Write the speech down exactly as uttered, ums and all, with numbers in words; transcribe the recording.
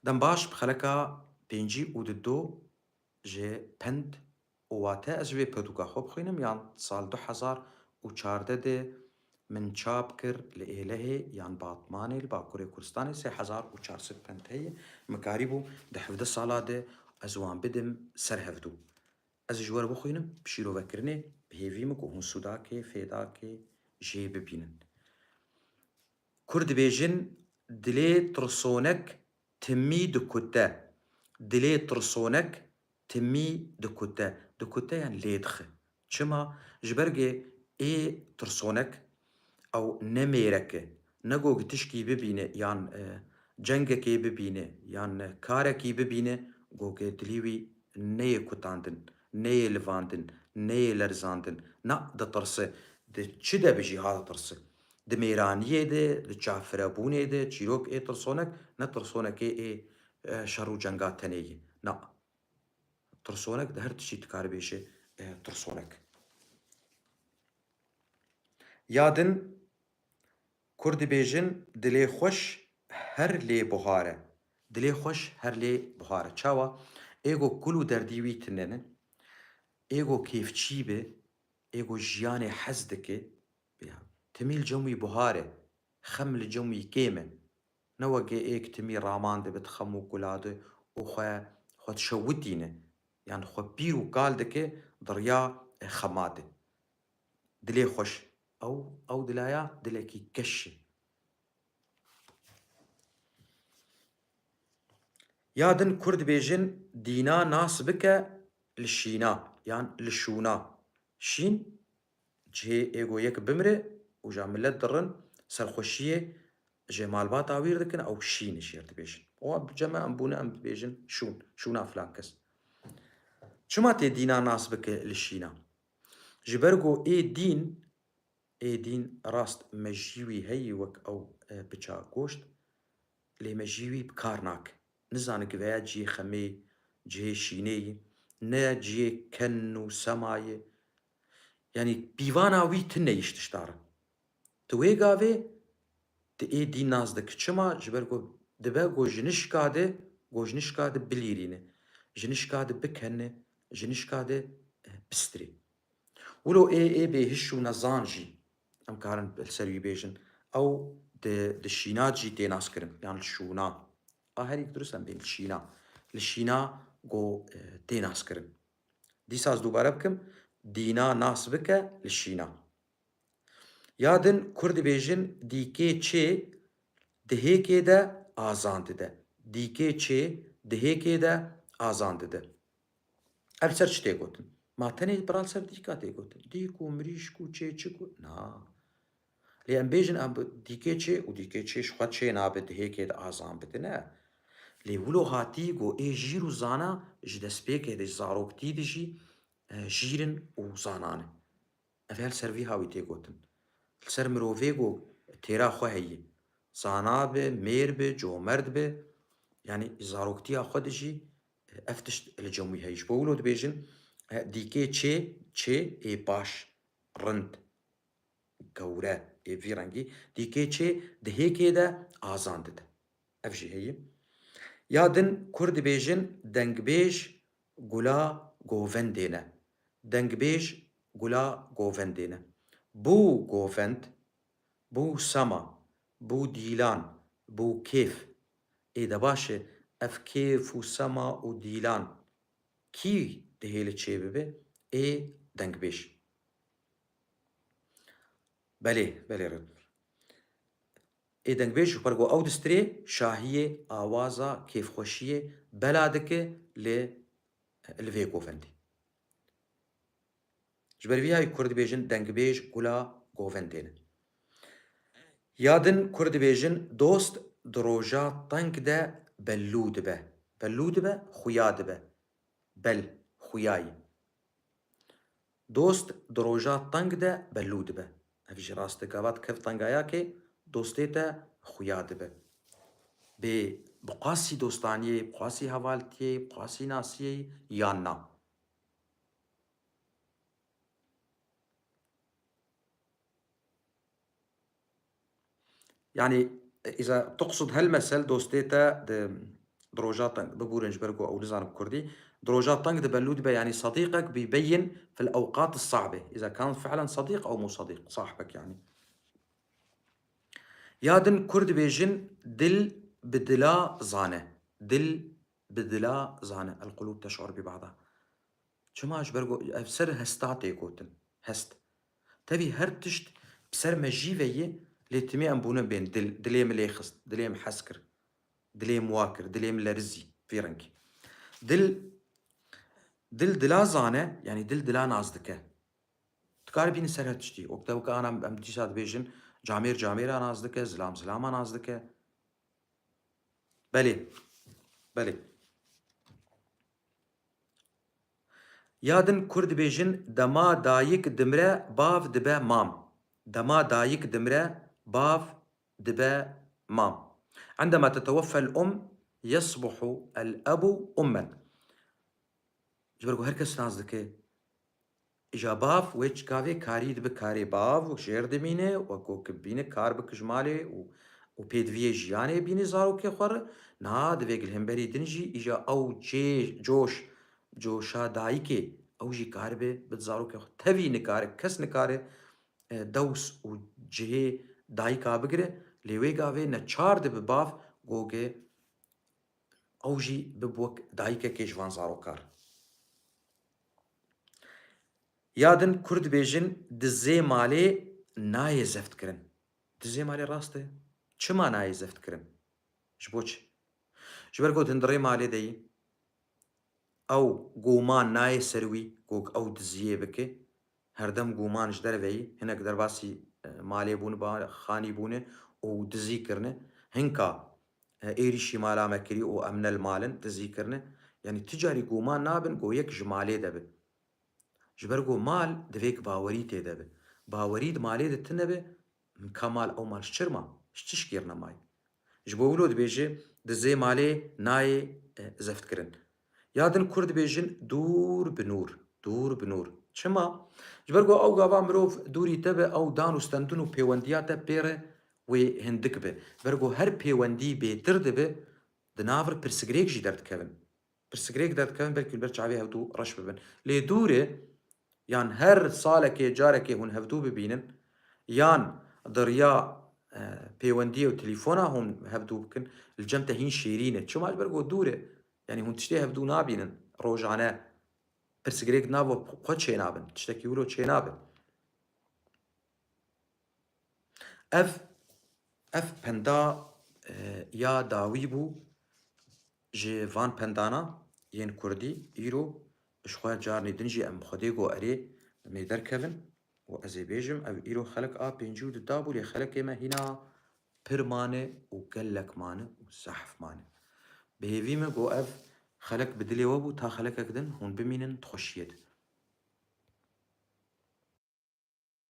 Dem baş, bi xeleka pêncî û du ji pend û wate ez ji vê pirtûka xwe bixwînim, yan sal du hezar û çardeh de min çap kir li Êlehê yan Batmanê li Bakurê Kurdistanê sê hezar û çar sed pend heye. Min karîbû di hevdeh sala de ez wan bidim ser hevdû. Ez ji we re bixwînim, bi şîrovekirinê, bi hêvî min ku hûn sûdakê, fêdakê jê bibînin. Kur dibêjin, dilê tirsonek timî dikute. Dilê tirsonek timî dikute. Dikute yan lê dixe. Çima? Ji ber ku ê tirsonek ew ne mêrek e. Ne ku tişkî bibîne yan, e, cengekê bibîne yan, e, karekî bibîne, ku dilî wî neyê kutandin, neyê livandin, neyê lerzandin. Na, ditirse. Di çi de bijî ha ditirse. Di mêraniyê de, di çafirebûnê de, çîrok ê tirsonek, ne tirsonekê ê, e, şer û cenga tenê ye. Na. Tirsonek di her tiştî dikare bêje, e, tirsonek. Ya din, kur dibêjin, dilê xweş her lê buhar e. Dilê xweş her lê buhar e. Çawa? Ê ku kul û derdî wî tune ne. Ê ku kêfçî be, ê ku jiyanê hez dike, ya, timî li cem wî buhar e. Xem li cem wî kêm e. Ne weke ê ku timî raman dibe di xem û kula de û xwe, xwe dişewitîne. Yan xwe pîr û kal dike di riya, e, xema de. Dilê xweş. Ew, ew dilaya dilekî keş e. Ya din kur dibêjin, dîna nas bike li şîna yan li şûna. Şîn, cihê ê ku yek bimire û ja milet dirin, serxweşiyê ji malbata wî re dikin, ew şîn e jê re dibêjin. Ewa bi cem e, em bûne, em dibêjin şûn, şûna filan kes. Çima tê dîna nas bike li şîna? Ji ber ku ê dîn, ê dîn rast mejî wî heyî wek ew, e, piça goşt, lê mejî wî bi kar nake. Nizane giveya cihê xemê, cihê şînê yî, ne cihê ken û sema ye. Yanî pîvana wî tune ye ji tişta re. Di wê gavê tu ê dîn nas dikî. Çima? Ji ber ku dibe ku ji nişka de, ku ji nişka de bilîrîne, ji nişka de bikene, ji nişka de, eh, bistirê. Wilo ê, ê bêhiş û nezan jî em karin li ser wî bêjin. Ew di, di şîna jî tê naskirin, yan li şûna. A herî dirust em bên li şîna. Li şîna ku, eh, tê naskirin. Dîsa ez dubare bikim, dîna nas bike li şîna. Ya din kur dibêjin, dîkê çê di hêkê de azan dide. Dîkê çê di hêkê de azan dide. Ev ser çi tê gotin? Ma tenê bira li ser dîka tê gotin. Dîk û mirîşk û çê çik û, na. Lê em bêjin, em bi dîkê çê û dîkê çê ji xwe çê nabe di hêkê de azan bide, ne. Lê wilo hatî ku ê jîr û zana ji destpêkê de, ji zaroktî de jî, e, jîr in û zana ne. Ev her ser vî hawî tê gotin. Li ser mirovê ku têra xwe heye. Zana be, mêr be, comerd be, yanî zaroktiya xwe de jî, e, ev tişt li cem wî heye. Ji bo wilo dibêjin, e, dîkê çê, çê ê baş, rind, gewre, ê vî rengî, dîkê çê di hêkê de azan dide. Ev jî heye. Ya din kur dibêjin, dengbêj gula govendê ne. Dengbêj gula govendê ne. Bû govend, bû sema, bû dîlan, bû kêf. Ê de baş e, ev kêf û sema û dîlan kî dihêle çê bibe? Ê dengbêj. Belê, belê, red. Ê dengbêj ji ber ku ew distirê şahiyê, awaza, kêfxweşiyê bela dike li, li vê govendê. Ji ber vî hayî kur dibêjin dengbêj gula govendê ne. Ya din kur dibêjin dost di roja teng de belû dibe. Belû dibe, xuya dibe. Bel, xuyayî. Dost di roja teng de belû dibe. Ev jî rast e, gava dikeve tengayakê, dostê te xuya dibe. Bê bi qasî dostaniyê, bi qasî hevaltiyê, bi qasî nasiyê yan na? Yani, إذا تقصد هالمثل, dostê te di, Di roja teng, bibûrin ji ber ku ew nizanin kurdî. Di roja teng dibe, lû dibe, yanî sedîqek bî beyin fil ewqat sabe. Îza kan fi'len sedîq ew mû sedîq, sahibek yanî. Ya din kurd dibêjin, dil bi dila zane. Dil bi dila zane. El qulûb teş'ur bi ba'da. Çima? Ji ber ku ev ser hesta tê gotin. Hest. Tevî her tişt bi ser me jî ve yê, lê timê em bûne bên dil. Dilê min lê xist, dilê min hez kir, dilê min wa kir, dilê min lerizî, vî rengî. Dil, dil dila zane, yanî dil dila nas dike. Dikare bîne ser her tiştî. Wek te weke ana em dîsa dibêjin, camêr camêra nas dike, zilam zilama nas dike. Belê. Belê. Ya din kurd dibêjin, dema dayik dimre, bav dibe mam. Dema dayik dimre, bav dibe mam. عندما تتوفى الأم يصبح الأب أما. Ji ber ku her kes nas dike. Îja bav wê çi gavê karî dibe karê bav û jêr dimîne, wek ku ki bîne kar bike ji malê û, û pêdiviyê jiyanê bîne zarokê xwe re. Niha divê gi li hemberî din jî îja ew cê-, coş, coşa dayikê, ew jî karibe bi zarokê xwe. Tevî nikare, kes nikare, e, dews û cihê dayika bigire, lê wê gavê neçar dibe bav, goge ew jî bibe wek dayikekê ji van zarokar. Ya din kurd dibêjin, dizê malê nayê zeft kirin. Dizê malê rast e. Çima nayê zeft kirin? Ji bo çi? Ji ber ku di hundirê malê de yî, ew goman nayê ser wî, ku ew diziyê bike. Herdem goman ji derve yî, hinek derbasî, e, malê bûne, ba-, xanî bûne û dizî kirine. Hinka, e, êrîşî mala me kirî û em ne li mal in, dizî kirine. Yanî ti carî goman nabin, ku yek ji malê de be. Ji ber ku mal divê ki bawerî tê de be. Bawerî di malê de tune be, ka mal ew mal ji çi re ma? Ji çi şikêrine mayî? Ji bo wilo dibêje, dizê malê nayê, e, zeft kirin. Ya din kurd dibêjin, dûr bi nûr, dûr bi nûr. Çima? Ji ber ku ew gava mirov dûrî te be, ew dan û stendin û pêwendiya te pê re wê hindik be. Ji ber ku her pêwendî bêtir dibe, di nav re pirsigirêk jî derdikevin. Pirsigirêk derdikevin, belkî li ber çavê hevdû reş bibin. Lê dûr e, yan her salekê carekê hûn hevdû bibînin, yan di riya, e, pêwendiyê û telefona hûn hevdû bikin, li cem te hîn şêrîn e. Çima? Ji ber ku dûr e. Yanî hûn tiştê hevdû nabînin. Rojane pirsigirêk di nav xwe çênabin. Tiştekî wilo çênabe. Ev, ev penda, e, ya dawî bû ji van pendana yên kurdî. Îro ji xwe carnê din jî em Xwedê got erê em ê derkevin û ez ê bêjim, ev îro xelek a pêncî û du da bû, lê xelekê me hîna pir mane û gelek mane û zehf mane. Bi hêvî me got ev xelek bi dilê we bû, ta xelekek din hûn bimînin di xweşiyê de.